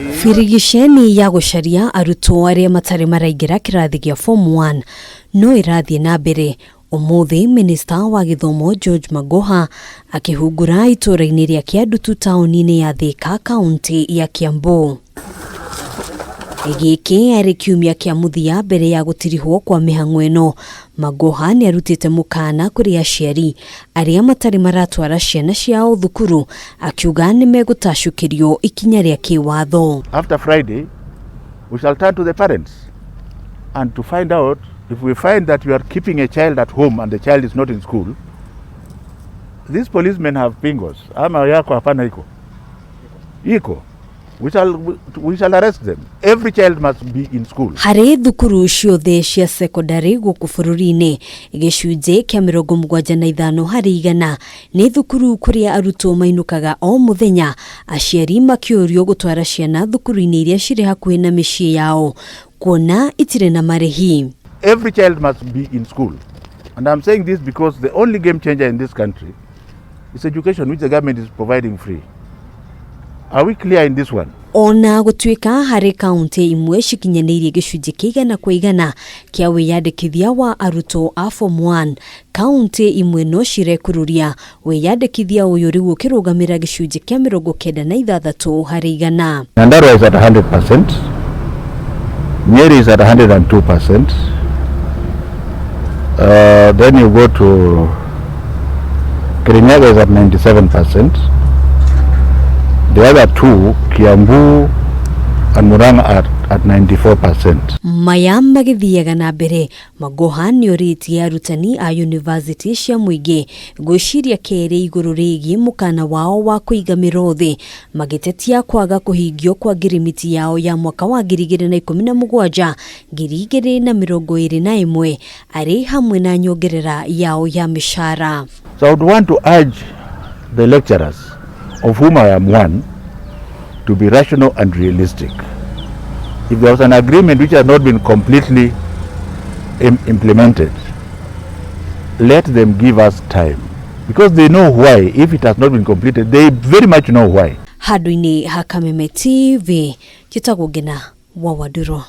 Birigiceni ya gũcaria arutwo arĩa matarĩ maraingĩra kĩrathi gĩa Form 1 no ĩrathiĩ na mbere. Ũmũthĩ Minista wa Gĩthomo George Magoha akĩhungura itũũra-inĩ rĩa Kĩandutu taũni-inĩ ya Thĩka kaũntĩ ya Kiambu. Gĩkĩ arĩ kiumia kĩa mũthia mbere ya gũtirihwo kwa mĩhang'o ĩno. Magoha nĩ arutĩte mũkana kũrĩ aciari arĩa matarĩ maratwara ciana ciao thukuru akiuga nĩ megũtacũkĩrio ikinya rĩa kĩwatho. After Friday, we shall turn to the parents and to find out if we find that you are keeping a child at home and the child is not in school, these policemen have pingos. Ama yako hapana iko? Iko. We shall arrest them. Every child must be in school. Harĩ thukuru ciothe cia sekondarĩ gũkũ bũrũri-inĩ, gĩcunjĩ kĩa 75% nĩ thukuru kũrĩa arutwo mainũkaga o mũthenya, aciari makĩũrio gũtwara ciana thukuru-inĩ iria cirĩ hakuhĩ na mĩciĩ yao kuona itirĩ na marĩhi. Every child must be in school. And I'm saying this because the only game changer in this country is education, which the government is providing free. Are we clear in this one? Ona gũtuĩka harĩ kaunti imwe cikinyanĩirie gĩcunjĩ kĩa 100% kĩa wĩyandĩkithia wa arutwo a Form 1, kaunti imwe no cirekururia wĩyandĩkithia ũyũ rĩu ũkĩrũgamĩra gĩcunjĩ kĩa 96%. Nyandarua is at 100%. Nyeri is at 102%. Then you go to Kirinyaga is at 97%. The other two, Kiambu and Murang'a, are at 94%. Maya magĩthiaga na mbere, Magoha nĩ orĩtie arutani a yunivasĩtĩ cia mũingĩ gwĩciria kerĩ igũrũ rĩgiĩ mũkana wao wa kũiga mĩro thĩ magĩtetia kwaga kũhingio kwa ngirimiti yao ya mwaka wa 2017 2021 arĩ hamwe na nyongerera yao ya mĩcara. So I would want to urge the lecturers, of whom I am one, to be rational and realistic. If there was an agreement which has not been completely implemented, let them give us time. Because they know why. If it has not been completed, they very much know why. Handũ-inĩ ha Kameme TV, njĩtagwo Ngina wa Wanduro.